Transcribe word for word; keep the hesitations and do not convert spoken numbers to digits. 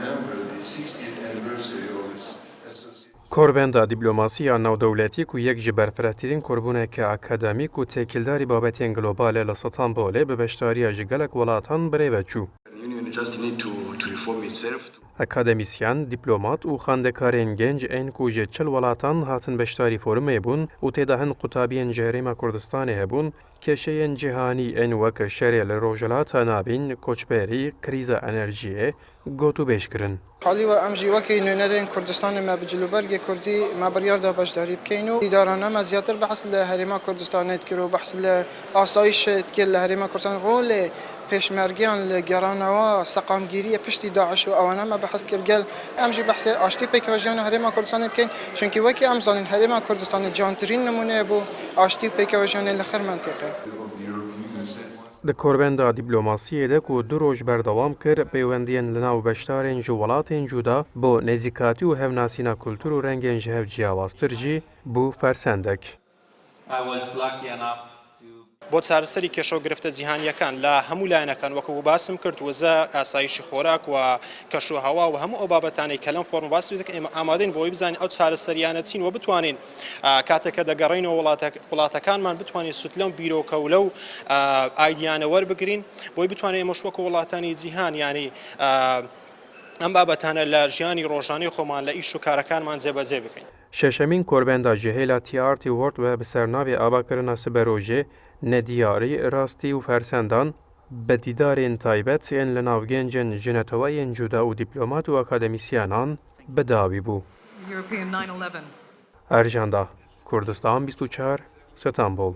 Remember the sixtieth anniversary of this association. Korbenda dîplomasî ya navdewletî ku yek ji berfirehtirîn korbûneke akademîk û têkildarî babetên global e li Stenbolê bi beşdariya ji gelek welatan bi rê ve çû. Union just need to, to reform itself. Akademîsyen, dîplomat û xwendekarên genc ên ku ji çil welatan hatin beşdarî forumê bûn û tê de hin qutabiyên ji Herêma Kurdistanê hebûn, kêşeyên cîhanî ên wek şerê li Rojhilata Navîn, koçberî, krîza enerjiyê, gotûbêj kirin. Halî we em jî wekî nûnerên Kurdistanê me bi cilûbergê Kurdî me biryar da beşdarî bikeyn û îdarana me ziyadtir behs li Herêma Kurdistanê dikir û behs li asayîş dikir li Herêma Kurdistanê, rolê pêşmergeyan li geranewa seqamgîriyê piştî DAIŞ û ewana me behs dikir. Gel em jî behsê aştî û pêkvejiyan li Herêma Kurdistanê bikeyn, çunkî wekî em zanîn Herêma Kurdistanê cantirîn nimûneyê bû aştî û pêkvejiyanê li xir mentiqê. Di korbenda dîplomasiyê de ku du roj berdewam kir, pêwendiyên li nav beşdarên ji welatên cuda bo nêzîkatî û hevnasîna kultur û rengên ji hev ciyawaztir jî bû fersendek. I was lucky enough to بۆ چارەسەری کێشە و گرفتە جیهانییەکان لە هەموو لایەنەکان، وەکو باسم کرد، وزە، ئاسایشی خۆراک و کەش و هەوا و هەموو ئەو بابەتانەی کە لەم فۆرمە باسی دەکەن، ئێمە ئامادەین بۆی بزانین ئەو چارەسەریانە چین و بتوانین، ئا، کاتێک کە دەگەڕێینەوە وڵاتە-، وڵاتەکانمان، بتوانین سوود لەم بیرۆکە و لەو، ئا، ئایدیانە وەربگرین، بۆی بتوانین ئێمەش وەکو وڵاتانی جیهان، یعنی، ئا، ئەم بابەتانە لە ژیانی ڕۆژانەی خۆمان، لە ئیش و کارەکانمان جێبەجێ بکەین. شەشەمین کوردبەندا ji hêla T R T World ve bi sernavê Avakirina Siberojê, nediyarî, rastî û fersendan bi dîdarên taybet ên li nav gencên ji neteweyên cuda û dîplomat û akademîsyenan bi dawî bû. European nine eleven. Erjanda, Kurdistan bîst û çar, Stenbol.